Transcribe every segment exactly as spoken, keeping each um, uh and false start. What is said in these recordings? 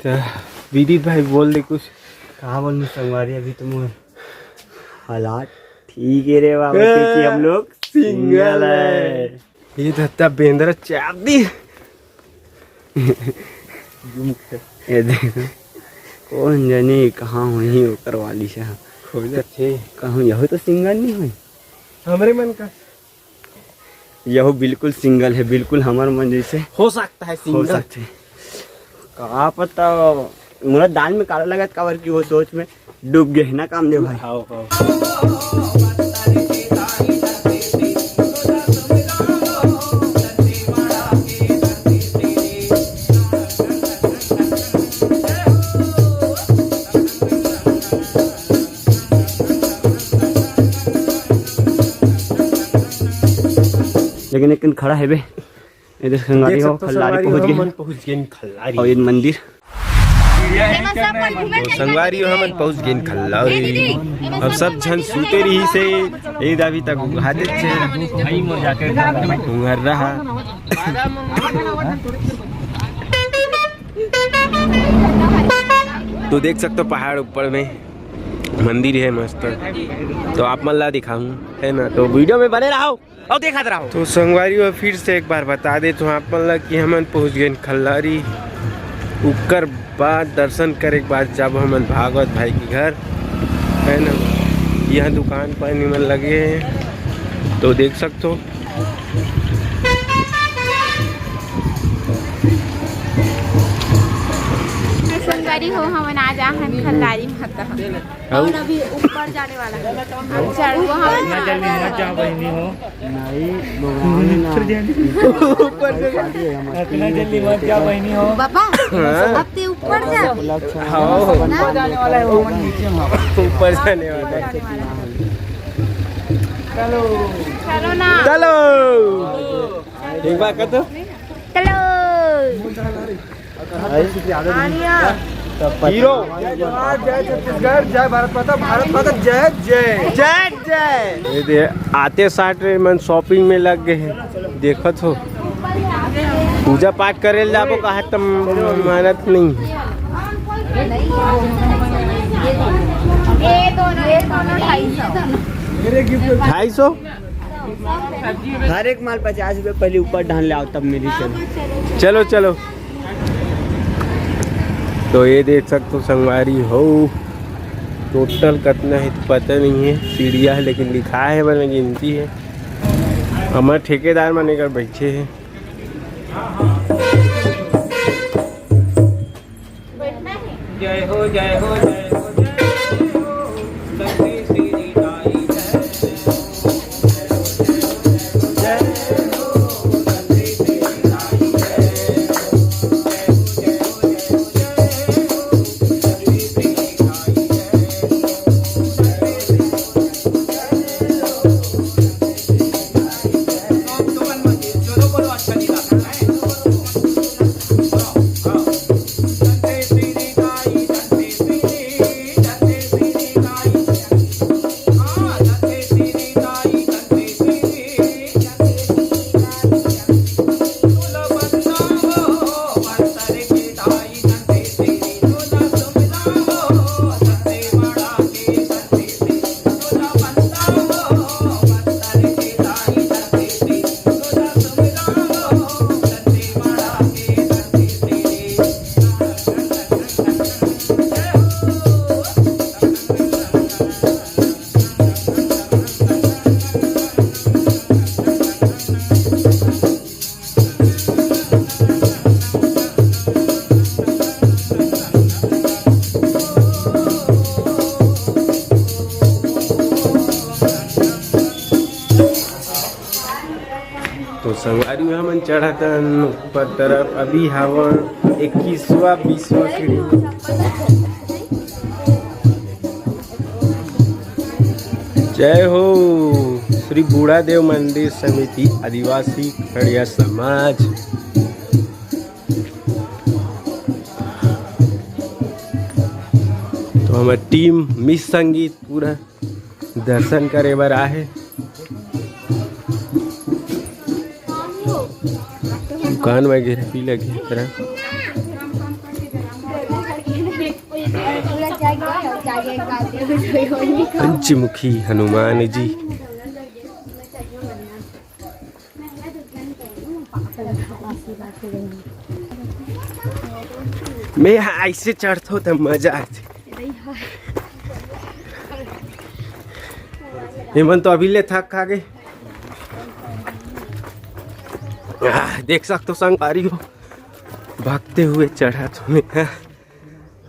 विदित भाई, बोल दे कुछ। कहाँ बोलूं संगवारी, अभी तो मोर हालात ठीक है रे बाबा, ए, क्योंकि हम लोग single single है। ये धत्ता बेंदरा चाप दी। ये देखो, कौन जाने कहाँ होही ओकर वाली से। खोजत हे। कहूँ यहू तो single नहीं होही। हमरे मन का। यहू बिल्कुल single है, बिल्कुल हमर मन जैसे। हो सकता है हो single। सकते हैं। का पता, मोला दाल में काला लगत, काबर कि वो सोच में डूब गए है ना कामदेव भाई। हाव, हाव। लेकिन एक कन खड़ा है बे। इधर संगवारी हो, खल्लारी पहुंच गए। हमन पहुंच गए खल्लारी। और ये मंदिर। तो संगवारी हो, हमन पहुंच गए खल्लारी। अब सब झन सूते रही से, ये अभी तक उघाते छे। उघर रहा। तो देख सकते हो पहाड़ ऊपर में मंदिर है मस्त। तो आप मन ला दिखाऊं, है ना, तो वीडियो में बने रहो। अउ देखत रहो। तो संगवारी हो, फिर से एक बार बता देत हों आप मन ला कि हमन पहुंच गए खल्लारी। उकर बाद दर्शन करे के बाद जब हमन भागवत भाई के घर, है ना, यहाँ दुकान पानी मन लगे हैं, तो देख सकते हो। संगवारी हो, हमन आ जा हन खल्लारी माता। और अभी ऊपर जाने वाला है। हम चढ़, वो हम कितना जल्दी मत जाओ बहनी हो। नहीं, लोग आने ना। ऊपर से। इतना जल्दी मत जाओ बहनी हो। पापा, हाँ। अब ते ऊपर जा। हाँ। ना? ऊपर जाने वाला है वो, नीचे में। ऊपर जाने वाला है। चलो ना। चलो। एक बार कह तो। चलो। हीरो। जय जोहार, जय छत्तीसगढ़, जय भारत माता, भारत माता, जय जय। जय जय। ये दे, आते साथ में मन shopping में लग गए हैं, देखत हो। पूजा पाठ करे ल जाबो कहा त मानत नहीं। ये दोनों, ये दोनों ढाई सौ। ढाई सौ। हर एक माल पचास रुपये, पहले ऊपर ढान ले आओ, तब मिली। चलो, चलो, चलो। तो ये देख सकते हो संगवारी हो, total कितना है तो पता नहीं है, सीढ़िया है लेकिन लिखा है, मैंने गिनती है। हमारे ठेकेदार मन एकर बैठे हैं। जय हो, जय हो, जय हो, जय हो, लक्ष्मी श्री दाई जय। तो संगवारी हो, हमन चढ़त हन ऊपर तरफ, अभी हवन इक्कीसवाँ, बीसवाँ सीढ़ी। जय हो श्री बूढ़ा देव मंदिर समिति आदिवासी खड़िया समाज। तो हमर team Miss संगीत पूरा दर्शन करे बर आहे। दुकान वगैरह भी लगे हे तरह। पंचमुखी हनुमान जी। मैं ऐसे चढ़थो त मजा आथे। एमन तो अभी ले थक खा गे। आह, देख सकथो संगवारी हो, भागते हुए चढ़त हों मैं।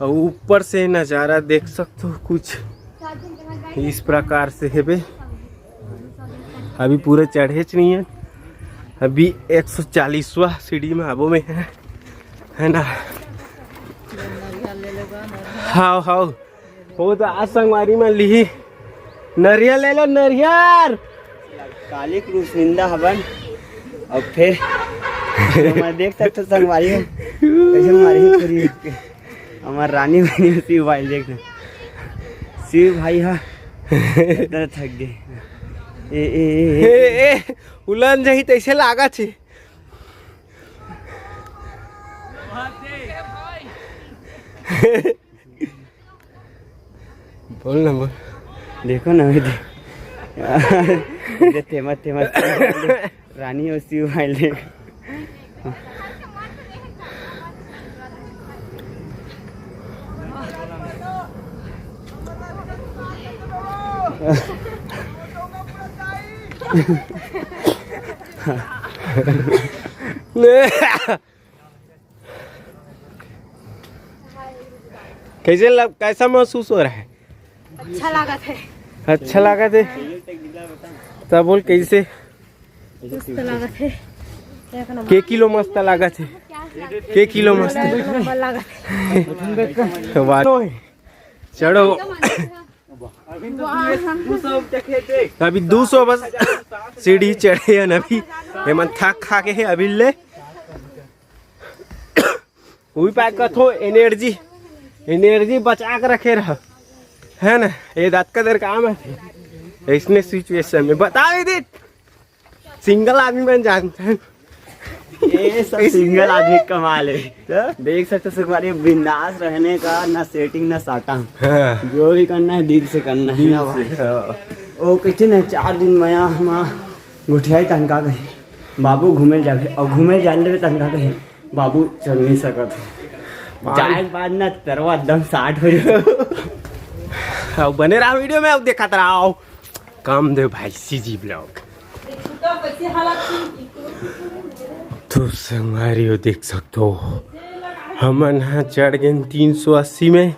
अउ ऊपर से नजारा देख सकथो कुछ इस प्रकार से हेबे। अभी पूरा चढ़ेच नहीं है, अभी एक सौ चालीसवाँ सीढ़ी में आबो में है, है ना? हाव हाव, वो तो आज संगवारी में लिही। नरियर ले लो, नरियर। काली क्रूस निंदा हवन। अब फिर मैं देख सकथो संगवारी हो, कैसे मारी पूरी हमार रानी बनी होती मोबाइल देखना। शिव भाई हा इतना थक गए। ए, ए, ए, ए। ए, ए, उलन जही तैसे लागत हे। बोल ना, बोल। देखो ना, अभी दे-, दे-, तेमा, तेमा, रानी और शिव भाई ले। कैसे लग, कैसा महसूस हो रहा है? अच्छा लागत हे। अच्छा लागत हे। तब बोल कैसे? मस्त लागत हे। एक नंबर। के किलो मस्त लागत हे? के किलो मस्त? एक नंबर लागत हे। वाह। चढ़ो। अभी दू सौ बस सीढ़ी चढ़े हन अभी। एमन थक खा के हे अभी ले। उही पाय कथो एनर्जी, एनर्जी बचा के रखे रह, है ना? ये दात का दर काम है। इसने सिचुएशन में बताओ दीदी, सिंगल आदमी बन जानते हैं। ये सब सिंगल आदमी कमाल है। तो देख सकते हो, सुकुमारी बिंदास रहने का, ना सेटिंग ना साटा। हाँ। जो भी करना है दिल से करना है ना भाई। हाँ। वो कहते ना, चार दिन मया हम गोठियाई तनका कहे, बाबू घूमे जाबे, और घूमे जाने देबे तनका कहे, बाबू चल नहीं सकत हो। पान- जाए के बाद ना तरवा एकदम साठ हो जाए। अब बने रहा वीडियो में, अब देखत रहो कामदेव भाई सीजी ब्लॉग। तो संगवारी हो देख सकते हो, हमन ह चढ़ गए तीन सौ अस्सी में।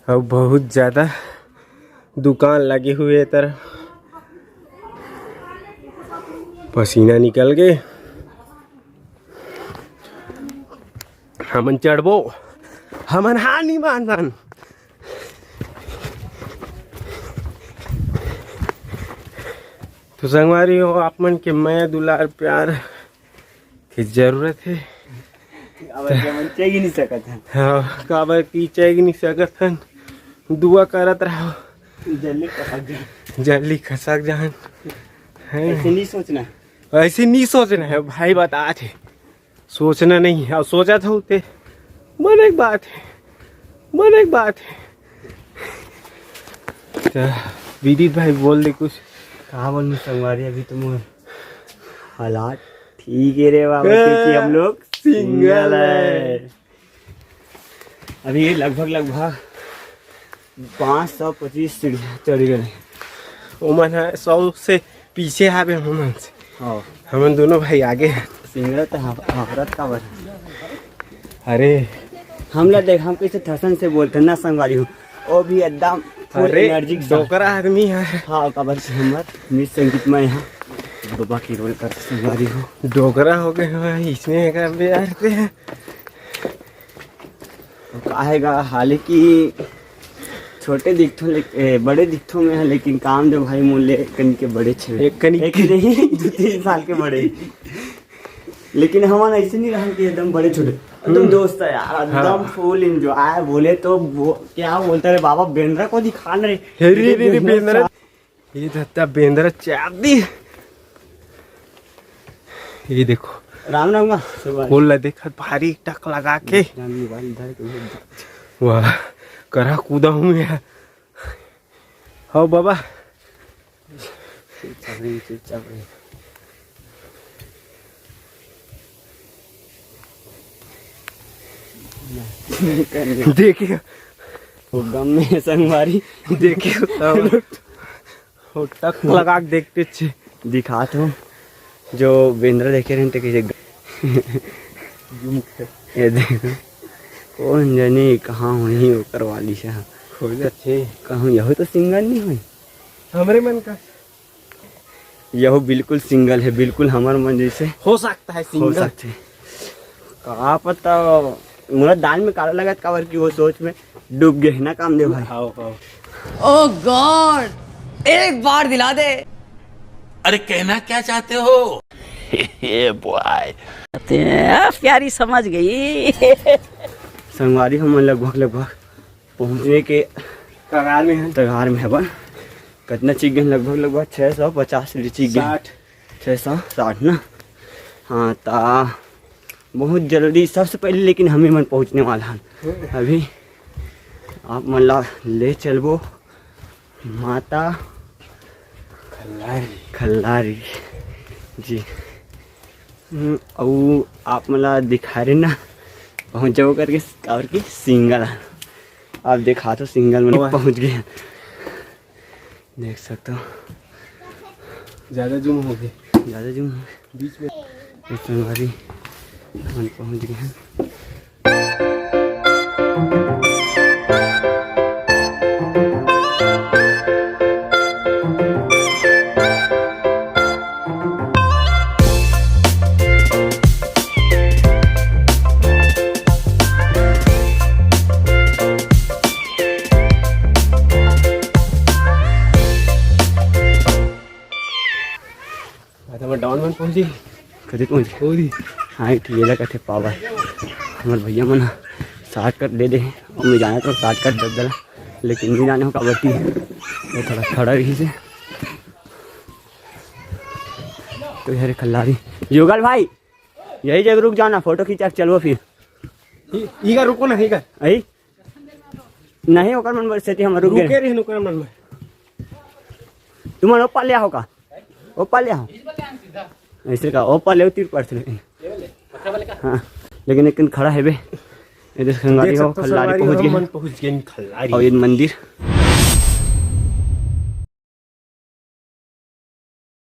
अब बहुत ज्यादा दुकान लगे हुए तर पसीना निकल गए। हमन चढ़बो, हमन हार नहीं मानन। तो संगवारी हो, आप मन के मया दुलार प्यार के जरूरत हे। काबर के हमन चेग ही नहीं सकत हन। हाँ, काबर की चेग नहीं सकत हन। दुआ करत रहो। जल्दी खसक जान। जल्दी खसक जान। हैं? ऐसे नहीं सोचना। ऐसे नहीं सोचना है भाई, बता थे। सोचना नहीं है, और सोचा था उते। बने एक बात है, बने एक बात है। तो विदित भाई बोल दे कुछ। कहाँ बोलूँ संगवारी, अभी तो मोर हालात ठीक है रे बाबा, ए, क्योंकि हम लोग सिंगल सिंगल है। है। अभी ये लगभग, लगभग पाँच सौ पच्चीस सीढ़ियाँ चढ़ गए। ओमन ह सौ से पीछे आवे हमन से। हाँ। हमन दोनों भाई आगे हैं। सिंगड़ा तो हाँ, हाँ, रथ का बर। अरे। हमला देख, हम कैसे ठसन से बोलते ना संगवारी हो। वो भी एकदम full अरे, energy के साथ। डोकरा आदमी है। हाँ, काबर से हमर मिस संगीत में यहाँ बाबा की रोल करते संगवारी हो। डोकरा हो गए हैं, इसने कर दे यार ते। काहेगा, हालांकि छोटे दिखथों, लेक-, ए, बड़े दिखथों मैं, लेकिन काम जो भाई मोले एक कनी के बड़े छे। एक कनी एक के। नहीं, दो तीन साल के बड़े। लेकिन हमन ऐसे नहीं रहन कि एकदम बड़े छोटे, एकदम हम्म। दोस्त है यार, एकदम हाँ। Full enjoy। बोले तो वो, क्या बोलता रे बाबा, बेंदरा को दिखा ना रे। हे रे रे रे, बेंदरा। ये धत्ता बेंदरा चाप दी। ये देखो। राम राम का सुबह। बोल ला देखत भारी टक लगा के। जान मोबाइल धर के ये वाह, करा कूदा हूँ मैं। हव बाबा। चुपचाप रही, चुपचाप रही। देखिए। वो गम में संगवारी। देखिए, तब वो टक लगा के देखते छे। दिखात हूँ, जो बेंदरा देखे रहे थे, कैसे ये देखो, कौन जाने कहाँ हुई ओकर वाली से। हो जाथे। कहूँ यहू तो सिंगल नहीं हुई। हमरे मन का। यहू बिल्कुल सिंगल है, बिल्कुल हमर मन जैसे। हो सकता है हो सिंगल। सकते हैं। का पता, मोला दाल में काला लगत, काबर कि वो सोच में डूब गए है ना कामदेव भाई। आओ, आओ। Oh God, एक बार दिला दे। अरे कहना क्या चाहते हो? ये बॉय। आ, प्यारी समझ गई। संगवारी हमन लगभग, लगभग पहुँचने के कगार में है। कगार में है बन। कितना चीख गए? लगभग, लगभग छः सौ पचास ले चीख गए। साठ। छः सौ साठ ना? हाँ, ता बहुत जल्दी, सबसे पहले लेकिन हमें मन पहुँचने वाला है। अभी आप मन ला ले चलबो माता खल्लारी। खल्लारी जी। हम्म, अउ आप मन ला दिखा रहे ना, पहुँच जाओ करके, और की सिंगल है। आप दिखा तो सिंगल में वाह। पहुँच गए हैं। देख सकते हो। ज़्यादा जूम हो गए। ज़्यादा जूम हो गए। बीच में। ये संगवारी, हम पहुँच गए हैं। हाँ, तो मैं डाउन मन पहुँची। कदे पहुँच गए? पहुँची। हाँ, ठीक है, कथे पावा। हमारे भैया मन शॉर्टकट दे दे, और मैं जाना तो शॉर्टकट दे दे, लेकिन नहीं जाने हो काबर की, वो थोड़ा खड़ा रही से। तो यार खल्लारी, युगल भाई, यही जगह रुक जाना, फोटो खींचा के चलबो फिर। ई, ई का रुको ना, ई का। अई? नहीं, ओकर मन बर सेती हम रुक गए। रुके रहिन ओकर मन में। तुमन ओपा ले आओ का? ओपा ले आओ। ऐसे का ओपा ले तीर पर से। हाँ, लेकिन एक खड़ा है बे। ये देख संगवारी देख हो, सकते हो खल्लारी संगवारी पहुँच हो, गए। मन पहुँच गए खल्लारी। और ये मंदिर।